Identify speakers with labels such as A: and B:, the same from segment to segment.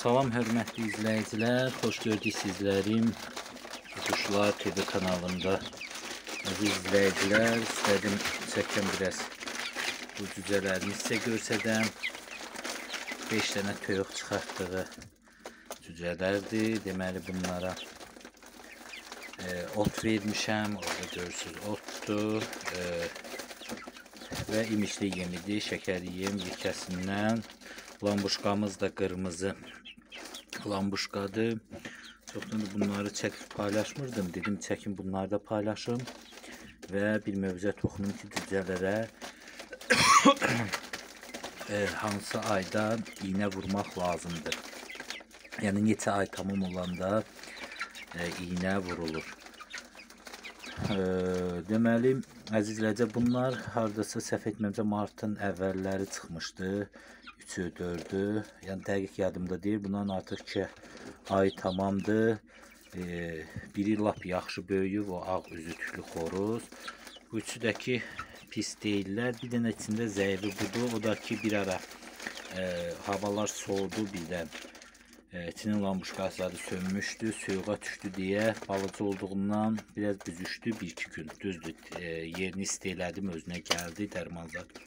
A: Salam hörmətli izləyicilər, xoş gördük sizləri Quşlar TV kanalında. Əziz izləyicilər, istədim çəkəm biraz bu cücələrimi sizə görsədəm. 5 dənə toyuq çıxartdığı cücələrdir. Deməli bunlara ot vermişəm, orada görürsünüz otdur və imişli yemidir, şəkərli yem yekəsindən. Lambuşkamız da qırmızı lambuşkadır. Çoxdan da bunları çəkib paylaşmırdım. Dedim çəkim bunları da paylaşım və bir mövzə toxunum ki, cücələrə hansı ayda iynə vurmaq lazımdır. Yəni neçə ay tamam olanda iynə vurulur. Deməli, əzizləcə bunlar hardasa səhv etməmsə martın əvvəlləri çıxmışdı. 3-ü, 4-ü, yəni dəqiq yadımda deyil. Bunların artıq 2 ay tamamdır. Biri lap yaxşı böyüyüb, o ağ üzü tüklü xoruz. Bu üçü də ki pis deyirlər. Bir dənə içində zəifi budur. O da ki bir ara havalar soğudu birdən. İçinin lambuşkası sönmüşdü, soyuğa düşdü deyə balaca olduğundan biraz büzüşdü bir-iki gün. Düzdür, yerini isti elədim, özünə gəldi dərman zad.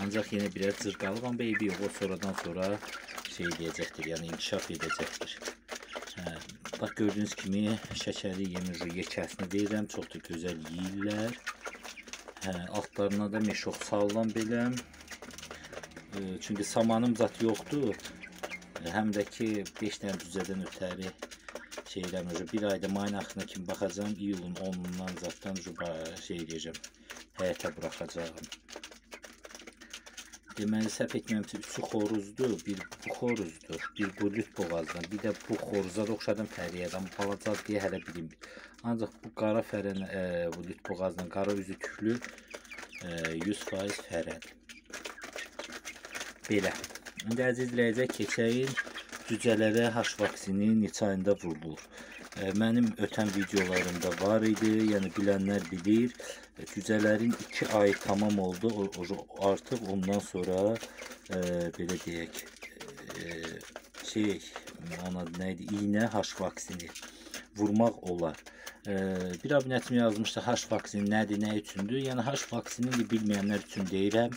A: Ancaq yenə biraz cırqalıb, amma eybi yox, o sonradan sonra şey eləyəcəkdir, yəni inkişaf edəcəkdir. Bax, gördüyünüz kimi şəkərli yemin yekəsini verirəm, çox da gözəl yeyirlər. Altlarına da meşoq salıram belə. Çünki samanım zat yoxdur. Həm də ki 5 dənə cücədən ötəri şey eləmir. Bir ayda mayın axırına kimi baxacağam, iyulun 10-undan zatdan şey eləyəcəm, həyətə buraxacağım. Deməli, səhv etməmsə 3-ü xoruzdur, bir bu xoruzdur, bir bu lüt boğazdan, bir də bu xoruza da oxşadım fəriyədən, balaca deyə hələ bilim. Ancaq bu qara fərən, bu lüt boğazdan qara üzü tüklü 100% fərədir. Belə. İndi əziz izləyicilər, keçəyin cücələrə H vaksini neçə ayında vurulur. Mənim ötən videolarımda var idi, yəni bilənlər bilir. Cücələrin 2 ayı tamam oldu, artıq ondan sonra belə deyək, onun adı nə idi, iynə H vaksini vurmaq olar. Bir abunəçim yazmışdı, H vaksini nədir, nə üçündür? Yəni H vaksinini bilməyənlər üçün deyirəm,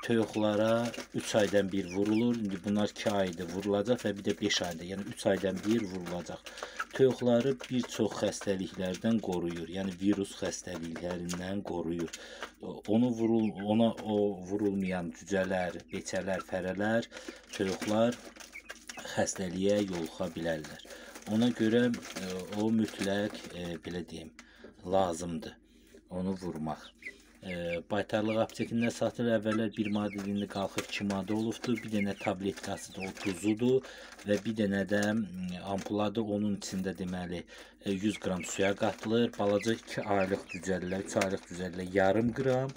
A: toyuqlara 3 aydan bir vurulur. İndi bunlar 2 ayda vurulacaq və bir də 5 ayda, yəni 3 aydan bir vurulacaq. Toyuqları bir çox xəstəliklərdən qoruyur, yəni virus xəstəliklərindən qoruyur. Ona o vurulmayan cücələr, beçələr, fərələr, toyuqlar xəstəliyə yoluxa bilərlər. Ona görə o mütləq, belə deyim, lazımdır onu vurmaq. Baytarlıq aptekində satılır. Əvvəllər 1 manat indi qalxıb 2 manat olubdur. Bir dənə tabletkası da o tuzudur və bir dənə də ampuladır. Onun içində deməli 100 qram suya qatılır. Balaca 2 aylıq cücələr, 3 aylıq cücələr yarım qram,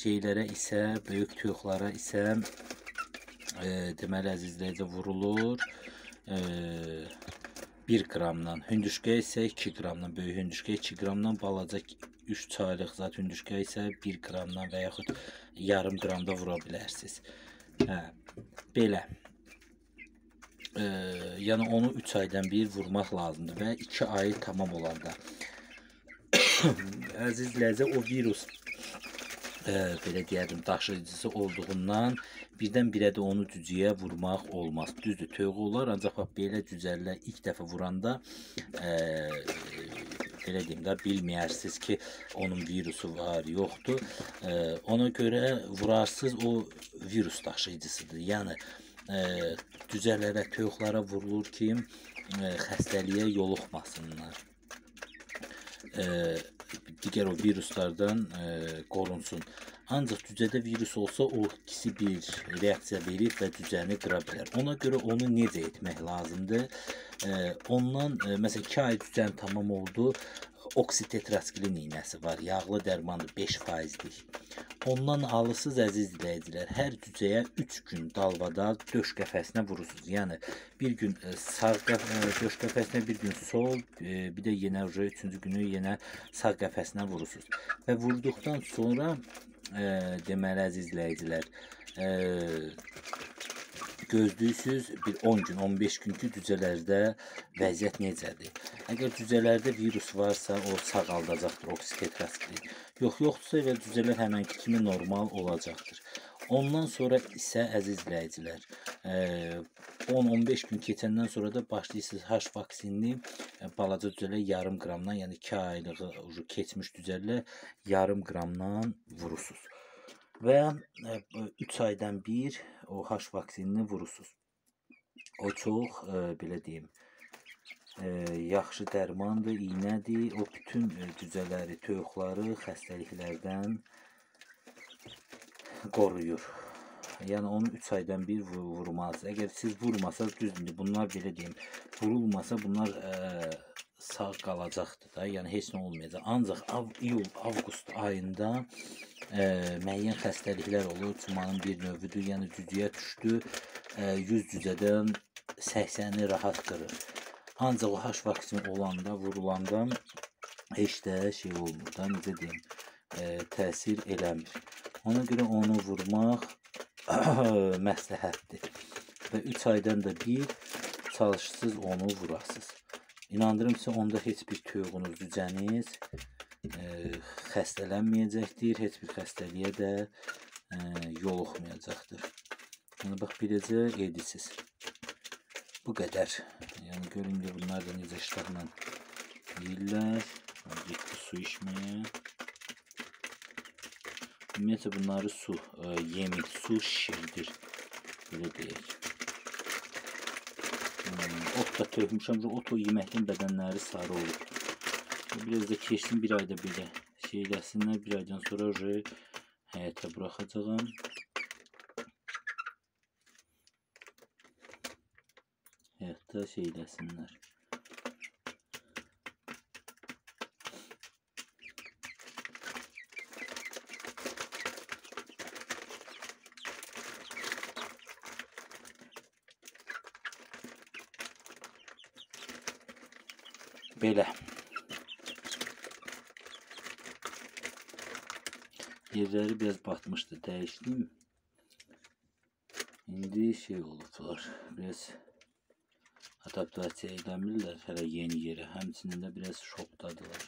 A: şeylərə isə, böyük toyuqlara isə deməli əzizləyicə vurulur. 1 qramdan, hündüşkəyə isə 2 qramdan, böyük hündüşkəyə 2 qramdan, balaca 3 aylıq zat hündüşkəyə isə 1 qramdan və yaxud yarım qramda vura bilərsiniz. Belə. Yəni onu 3 aydan bir vurmaq lazımdır və 2 ayı tamam olanda. Əziz izləyicilər, o virus belə deyərdim, daşıyıcısı olduğundan birdən-birə də onu cücəyə vurmaq olmaz. Düzdür, toyuq olar, ancaq bax, belə cücələr ilk dəfə vuranda belə deyim də, bilməyərsiniz ki, onun virusu var, yoxdur. Ona görə vurarsınız, o virus daşıyıcısıdır. Yəni cücələrə, toyuqlara vurulur ki, xəstəliyə yoluxmasınlar. Digər o viruslardan qorunsun. Ancaq cücədə virus olsa, o ikisi bir reaksiya verir və cücəni qıra bilər. Ona görə onu necə etmək lazımdır? Ondan, məsələn, 2 ay cücən tamam oldu, oksitetrasklin iynəsi var, yağlı dərmandır, 5%lik. Ondan alırsınız əziz izləyicilər, hər cücəyə 3 gün dalbadal döş qəfəsinə vurursunuz. Yəni bir gün sağ döş qəfəsinə, bir gün sol, bir də yenə 3-cü günü yenə sağ qəfəsinə vurursunuz. Və vurduqdan sonra deməli əziz izləyicilər, Gözləyirsiniz bir 10 gün, 15 gün ki, cücələrdə vəziyyət necədir? Əgər cücələrdə virus varsa, o sağaldacaqdır oksitetrasiklin. Yox, yoxdursa elə cücələr həmənki kimi normal olacaqdır. Ondan sonra isə əziz izləyicilər, 10-15 gün keçəndən sonra da başlayırsınız H vaksinini balaca cücələr yarım qramdan, yəni 2 aylığı keçmiş cücələrlə yarım qramdan vurursunuz. Və 3 aydan bir o H vaksinini vurursunuz. O çox, belə deyim, yaxşı dərmandır, iynədir. O bütün cücələri, toyuqları xəstəliklərdən qoruyur. Yəni onu 3 aydan bir vurmalısınız. Əgər siz vurmasanız, düzdür, bunlar belə deyim, vurulmasa bunlar sağ qalacaqdır da, yəni heç nə olmayacaq. Ancaq iyul, avqust ayında müəyyən xəstəliklər olur. Cumanın bir növüdür, yəni cücəyə düşdü, 100 cücədən 80-i rahat qırır. Ancaq o H vaksini olanda, vurulanda heç də şey olmur da, necə deyim, təsir eləmir. Ona görə onu vurmaq məsləhətdir. Və 3 aydan da bir çalışırsınız, onu vurasınız. İnandırım sizə, onda heç bir toyuğunuz, cücəniz xəstələnməyəcəkdir, heç bir xəstəliyə də yoluxmayacaqdır. Yəni, bax, biləcə edirsiniz. Bu qədər. Yəni, görün ki, bunlar da necə iştahla yeyirlər. Getdi su içməyə. Ümumiyyətlə, bunları su, yemi, su şişirdir. Belə deyək. Ot da tökmüşəm. Ot o yeməkdən bədənləri sarı olur. Biraz da keçsin, bir ayda belə şey eləsinlər. Bir aydan sonra həyətə buraxacağam. Həyətdə şey eləsinlər. Belə. Yerləri biraz batmışdı, dəyişdim. İndi şey olublar, biraz adaptasiya eləmirlər hələ yeni yerə. Həmçinin də biraz şokdadılar.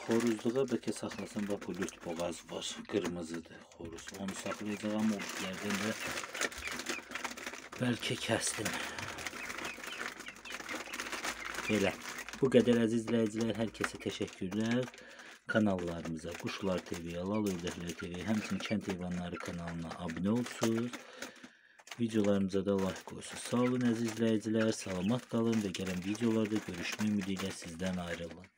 A: Xoruzluğa bəlkə saxlasam, bax bu lüt boğaz var, qırmızıdır xoruz. Onu saxlayacağam, o yerdən də bəlkə kəsdim. Belə. Bu qədər əziz izləyicilər, hər kəsə təşəkkürlər. Kanallarımıza, Quşlar TV, Lal Ördəklər TV, həmçinin Kənd Heyvanları kanalına abunə olsunuz. Videolarımıza da like qoysunuz. Sağ olun əziz izləyicilər, salamat qalın və gələn videolarda görüşmək ümidi ilə sizdən ayrılın.